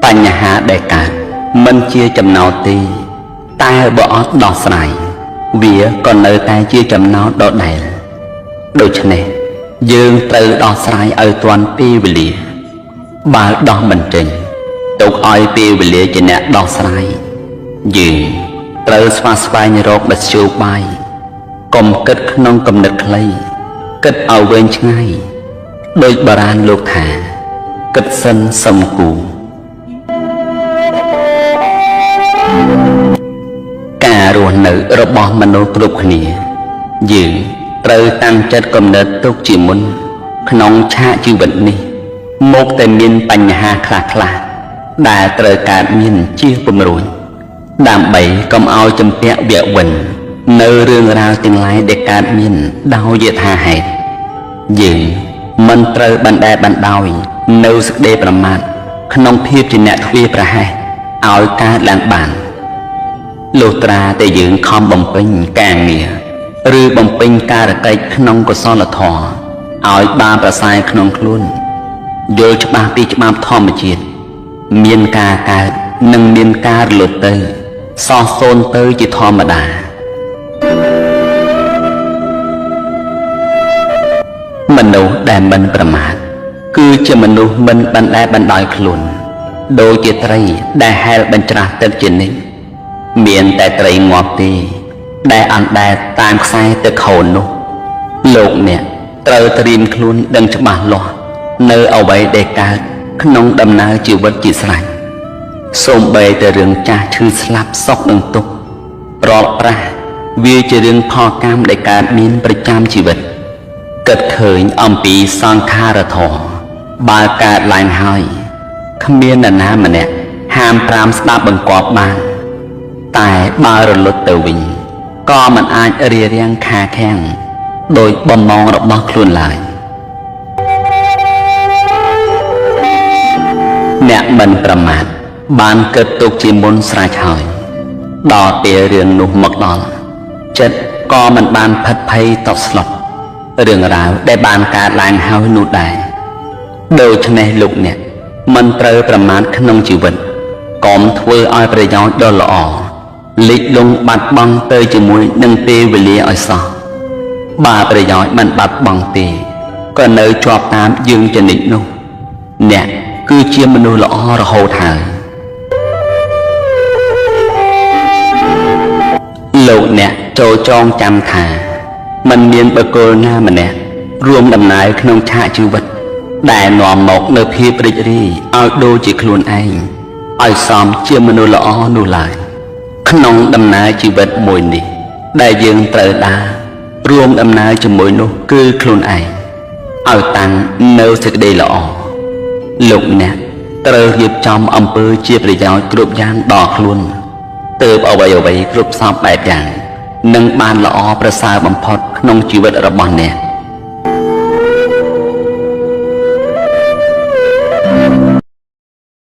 បញ្ហាដែលកើតមិនជាចំណោទទេតែបើអត់ដោះស្រាយវាក៏នៅតែជាចំណោទដដែលដូច្នេះយើងត្រូវដោះស្រាយឲ្យទាន់ពេលវេលាបើដោះមិនចេញទុកឲ្យពេលវេលាជាអ្នកដោះស្រាយយើងត្រូវស្វះស្វែងរកមធ្យោបាយកុំគិតក្នុងគំនិតខ្លីគិតឲ្យវែងឆ្ងាយដោយបុរាណលោកថាគិតសិនសំគូការរស់នៅរបស់មនុស្សគ្រប់គ្នាយើងត្រូវតាំងចិត្តកំណត់ទុកជាមុនក្នុងឆាកជីវិតនេះមកតែមានបញ្ហាខ្លះៗដែលត្រូវកើតមានជាពំរួញដើម្បីកុំឲ្យជំពាក់វាក់វិននៅរឿងរ៉ាវទាំងឡាយដែលកើតមានដោយយថាហេតុយើងមិនត្រូវបណ្ដែតបណ្ដោយនៅសេចក្តីប្រមាថក្នុងភាពជាអ្នកទ្វាប្រហែសឲ្យកើតឡើងបានលុះត្រាតែយើងខំបំពេញការងារឬបំពេញការកិច្ចក្នុងកុសលធម៌ឲ្យបានប្រសើរក្នុងខ្លួនយល់ច្បាស់ពីច្បាប់ធម្មជាតិមានការកើតនិងមានការរលត់ទៅសោះសូន្យទៅជាធម្មតាមនុស្សដែលមិនប្រមាទគឺជាមនុស្សមិនបណ្ដែតបណ្ដោយខ្លួនដូចជាត្រីដែលហែលបញ្ច្រាស់ទឹកជានិច្ចមានតែត្រីងាប់ទេដែលអណ្ដែតតាមខ្សែទឹកខូននោះលោកអ្នកត្រូវត្រៀមខ្លួនដឹងច្បាស់លាស់នៅអ្វីដែលកើតក្នុងដំណើរជីវិតជាស្រេចសូម្បីតែរឿងចាស់ឈឺស្លាប់សុខនិងទុក្ខរាល់ប្រាស់វាជារឿងផលកម្មដែលកើតមានប្រចាំជីវិតគិតឃើញអំពីសង្ខារធម៌បើកើតឡើងហើយគ្មាននរណាម្នាក់ហាមប្រាមស្ដាប់បង្គាប់បានតែបើរលត់ទៅវិញក៏មិនអាចរារាំងខាខាំងដោយបំណងរបស់ខ្លួនឡើយអ្នកមិនប្រមាទបានគិតទុកជាមុនស្រេចហើយដល់ពេលរឿងនោះមកដល់ចិត្តក៏មិនបានផិតភ័យតក់ស្លុតរឿងរ៉ាវដែលបានកើតឡើងហើយនោះដែរដូច្នេះលោកអ្នកមិនត្រូវប្រមាថក្នុងជីវិតកុំធ្វើឲ្យប្រយោជន៍ដ៏ល្អលិចលង់បាត់បង់ទៅជាមួយនឹងពេលវេលាឲ្យសោះបើប្រយោជន៍មិនបាត់បង់ទេក៏នៅជាប់តាមយើងជានិច្ចនោះអ្នកគឺជាមនុស្សល្អរហូតហើយលោកអ្នកចូលចងចាំថាមិនមានបុគ្គលណាម្នាក់រួមដំណើរក្នុងឆាកជីវិតដែលនាំមកនៅភាពរីករាយឲ្យដូចជាខ្លួនឯងឲ្យសមជាមនុស្សល្អនោះឡើយក្នុងដំណើរជីវិតមួយនេះដែលយើងត្រូវដើររួមដំណើរជាមួយនោះគឺខ្លួនឯងឲ្យតាំងនៅសេចក្តីល្អលោកអ្នកត្រូវរៀបចំអំពើជាប្រយោជន៍គ្រប់យ៉ាងដល់ខ្លួនទើបអ្វីៗគ្រប់សពបែបយ៉ាងនឹងបានល្អប្រសើរបំផុតក្នុងជីវិតរបស់អ្នក។